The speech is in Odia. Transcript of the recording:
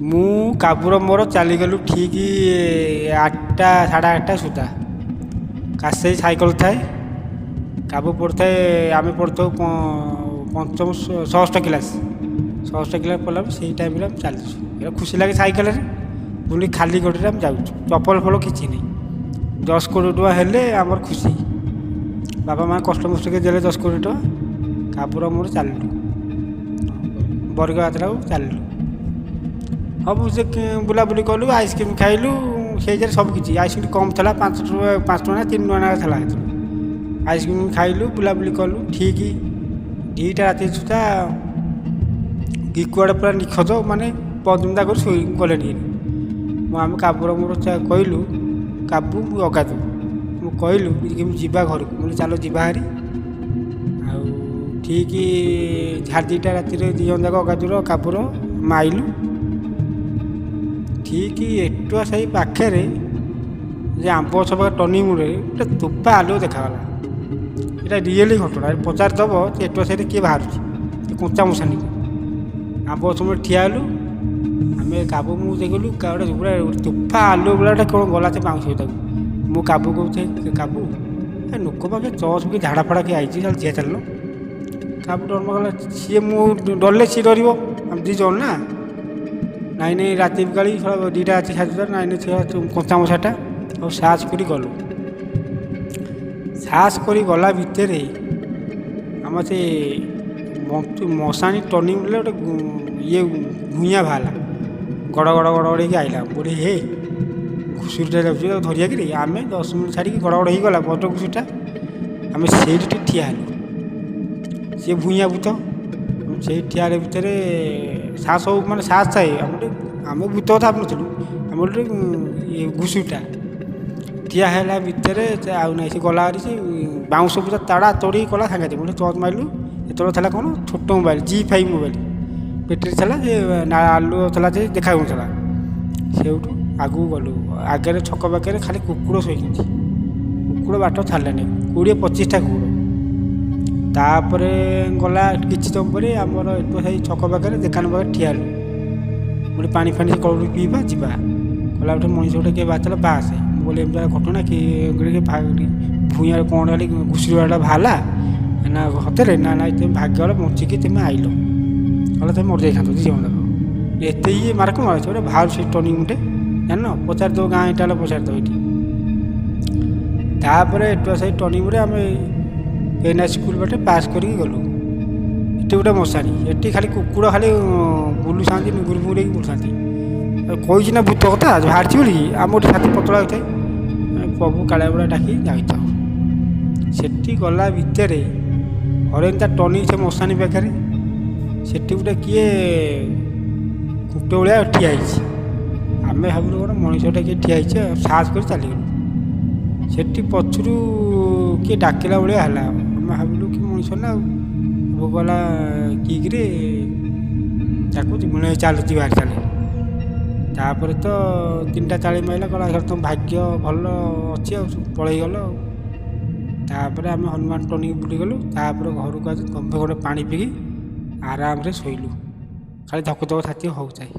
ମୁଁ କାବୁର ମୋର ଚାଲିଗଲୁ ଠିକ୍ 8ଟା 8:30 ସୁଦ୍ଧା। କାଶେଇ ସାଇକେଲ ଥାଏ, କାବୁ ପଢ଼ୁଥାଏ, ଆମେ ପଢ଼ୁଥାଉ ପଞ୍ଚମ ଷଷ୍ଠ କ୍ଲାସ୍। ଷଷ୍ଠ କ୍ଲାସ୍ ପଢ଼ିଲା ବେଳେ ସେଇ ଟାଇମ୍ରେ ଆମେ ଚାଲିଛୁ। ଏଇଟା ଖୁସି ଲାଗେ, ସାଇକେଲରେ ବୁଲି ଖାଲି ଗୋଡ଼ରେ ଆମେ ଯାଉଛୁ, ଚପଲ ଫପଲ କିଛି ନାହିଁ। 10 20 ଟଙ୍କା ହେଲେ ଆମର ଖୁସି। ବାପା ମା' କଷ୍ଟମଷ୍ଟେ କରି ଦେଲେ 10 20 ଟଙ୍କା। କାବୁର ମୋର ଚାଲିଲୁ ବରିଗ ଯାତ୍ରାକୁ ଚାଲିଲୁ। ସବୁ ସେ ବୁଲାବୁଲି କଲୁ, ଆଇସ୍କ୍ରିମ୍ ଖାଇଲୁ। ସେଇଥିରେ ସବୁ କିଛି ଆଇସ୍କ୍ରିମ୍ କମ୍ ଥିଲା, 5 ଟଙ୍କା, 5 ଟଙ୍କା ନା 3 ଟଙ୍କା ଲେଖା ଥିଲା ସେତେବେଳେ। ଆଇସ୍କ୍ରିମ୍ ଖାଇଲୁ, ବୁଲାବୁଲି କଲୁ। ଠିକ୍ 2ଟା ରାତି ସୁଦ୍ଧା କୁଆଡ଼େ ପୁରା ନିଖୋଜ, ମାନେ ପଦ୍ମଦା କରି ଶୋଇ ଗଲେଣି। ମୁଁ ଆମେ କାବୁର ମୋର କହିଲୁ, କାବୁ ଅଗାଧୁ ମୁଁ କହିଲୁ, କେମିତି ଯିବା ଘରକୁ? ମୁଁ କହିଲି ଚାଲ ଯିବା ହାରି। ଆଉ ଠିକ୍ 2:30 ରାତିରେ 2 ଜଣ ଯାକ, ଅଗାଧୁର କାବୁର, ଆମେ ଆଇଲୁ। ଠିକ୍ ଏଟୁଆ ସାହି ପାଖରେ ଯେ ଆମ୍ବ ଗଛ ପାଖରେ ଟର୍ଣ୍ଣିଂ ମୂଳରେ ଗୋଟେ ତୋପା ଆଲୁଅ ଦେଖାଗଲା। ଏଇଟା ରିଏଲି ଘଟଣା, ପଚାରିଦେବ ଯେ ଏଟୁଆ ସାହିରେ କିଏ ବାହାରୁଛି କଞ୍ଚା ମଶାଣିରେ। ଆମ୍ବ ଗଛ ମୂଳରେ ଠିଆ ହେଲୁ ଆମେ, କାବୁ ମୁଁ। ଦେଖିଲୁ ଗୋଟେ ପୁରା ତୋଫା ଆଲୁଅ ଭଳିଆ ଗୋଟେ କ'ଣ ଗଲା ସେ ବାଉଁଶ ତାକୁ। ମୁଁ କାବୁ କହୁଥାଏ, କାବୁ, ଏ ଲୋକ ପାଖେ ଚର୍ଚ୍ଚ କି ଝାଡ଼ା ଫାଡ଼ା କିଏ ଆଇଛି, ଚାଲ ଯିବା, ଚାଲୁନ। କାବୁ ଡର ଗଲା। ସିଏ ମୁଁ ଡରିଲେ ସିଏ ଡରିବ, ଆମେ 2 ଜଣ ନା। ନାଇଁ ନାଇଁ, ରାତି ବିକାଳି 2ଟା ରାତି 2:30। ନାଇଁ ନାଇଁ, କଞ୍ଚା ମଶାଟା ଆଉ ସାହସ କରି ଗଲୁ। ସାହସ କରି ଗଲା ଭିତରେ ଆମ ସେ ମଶାଣି ଟର୍ଣ୍ଣିଂ ବୁଲେ ଗୋଟେ ଇଏ ଭୂଇଁଆ ବାହାରିଲା, ଗଡ଼ ଗଡ଼ ଗଡ଼ ଗଡ଼ ହେଇକି ଆଇଲା। ମୁଁ କହିଲି, ହେ ଘୁଷୁରୀଟା ଯାଉଛି, ତାକୁ ଧରିବା କିରେ? ଆମେ 10 ମିନିଟ୍ ଛାଡ଼ିକି ଗଡ଼ ଗଡ଼ ହେଇକି ଗଲା ବଡ଼ ଘୁଷୁରୀଟା। ଆମେ ସେଇଠି ଟିକେ ଠିଆ ହେଲୁ। ସିଏ ଭୂଇଁଆ ଭୂତ। ସେଇଠି ଠିଆ ହେଲା ଭିତରେ ସାହସ ହଉ, ମାନେ ସାହସ ଥାଏ ଆମେ ଟିକେ, ଆମେ ଭୂତ କଥା ଭାବୁନଥିଲୁ, ଆମେ ଗୋଟେ ଇଏ ଘୁଷୁରୀଟା। ଠିଆ ହେଲା ଭିତରେ ସେ ଆଉ ନାହିଁ, ସେ ଗଲା ହାରି। ସେ ବାଉଁଶ ପୁରା ତାଡ଼ା ତଡ଼ି କଲା ସାଂଘାତିକ। ଗୋଟେ ଟର୍ଚ୍ଚ ମାରିଲୁ। ସେତେବେଳେ ଥିଲା କ'ଣ ଛୋଟ ମୋବାଇଲ, G5 mobile, battery ଥିଲା ଯେ ଆଲୁଅ ଥିଲା ଯେ ଦେଖାଯାଉନଥିଲା। ସେଇଠୁ ଆଗକୁ ଗଲୁ। ଆଗରେ ଛକ ପାଖରେ ଖାଲି କୁକୁର ଶୋଇଛନ୍ତି, କୁକୁର ବାଟ ଛାଡ଼ିଲେନି, 20 25ଟା କୁକୁର। ତାପରେ ଗଲା କିଛି ସମୟ ପରେ ଆମର ଏଠୁ ସେଇ ଛକ ପାଖରେ ଦୋକାନ ପାଖରେ ଠିଆ ହେଲୁ। ଗୋଟେ ପାଣି ଫାଣି କଳରୁ ପିଇବା ଯିବା। ଗଲା ଗୋଟେ ମଣିଷ ଗୋଟେ କିଏ ବାହାରିଥିଲା ବାସେ। ମୁଁ କହିଲି ଏମିତିଆ ଘଟଣା କି ଭୂଇଁରେ କ'ଣ ହେଲି ଘୁଷୁରୀ ବାଲା ବାହାରିଲା ନା ସତରେ? ନା ନା, ତୁମେ ଭାଗ୍ୟ ବଳେ ବଞ୍ଚିକି ତୁମେ ଆଇଲ, ନହେଲେ ତୁମେ ମରିଯାଇଥାନ୍ତ 2 ଜଣ ଯାକ। ଏତେ ଇଏ ମାର୍କ ମାରୁଛି ଗୋଟେ ବାହାରୁ ସେ ଟର୍ଣ୍ଣିଂ ଗୋଟେ ଜାଣିନ? ପଚାରିଦେବ ଗାଁ, ଏଇଟା ହେଲେ ପଚାରିଦେବ ଏଇଠି। ତାପରେ ଏଠୁ ସେଇ ଟର୍ଣ୍ଣିଂ ଗୋଟେ ଆମେ ଏନ୍ I school ବାଟେ ପାସ୍ କରିକି ଗଲୁ। ଏଠି ଗୋଟେ ମଶାଣି, ଏଠି ଖାଲି କୁକୁର ଖାଲି ବୁଲୁଥାନ୍ତି, ନୁଙ୍ଗୁରୁ ଫୁଙ୍ଗୁରୁ ହେଇକି ବୁଲୁଥାନ୍ତି। କହିଛି ନା ଭୂତ କଥା ବାହାରିଛି ବୋଲିକି। ଆମ ଗୋଟେ ଛାତି ପତଳା ହୋଇଥାଏ, ପ୍ରଭୁ କାଳିଆ ବୁଢ଼ା ଡାକି ଯାଇଥାଉ। ସେଠି ଗଲା ଭିତରେ ହରେନ୍ତା ଟର୍ଣ୍ଣିଂ ସେ ମଶାଣି ପାଖରେ ସେଠି ଗୋଟେ କିଏ ଖୁଣ୍ଟ ଭଳିଆ ଠିଆ ହେଇଛି। ଆମେ ଭାବିଲୁ କ'ଣ ମଣିଷଟା କିଏ ଠିଆ ହେଇଛି, ଆଉ ସାହସ କରି ଚାଲିଗଲୁ। ସେଠି ପଛରୁ କିଏ ଡାକିଲା ଭଳିଆ ହେଲା। ଆମେ ଭାବିଲୁ କି ମଣିଷ ନା ଆଉ ବୋଉ କହିଲା କି କିରେ ଡାକୁଛି? ମୁଁ ଚାଲ ଯିବା ଚାଲେ। ତାପରେ ତ 3ଟା ଚାଳି ମାରିଲା, କହିଲା ତୁମ ଭାଗ୍ୟ ଭଲ ଅଛି ଆଉ ପଳେଇଗଲ ଆଉ। ତାପରେ ଆମେ ହନୁମାନ ଟର୍ଣ୍ଣିଂ ବୁଲିଗଲୁ। ତାପରେ ଘରକୁ ଆସି ଗମ୍ଭେ ଗୋଟେ ପାଣି ପିଇକି ଆରାମରେ ଶୋଇଲୁ। ଖାଲି ଧକ ଧକ ଛାତି ହେଉଥାଏ।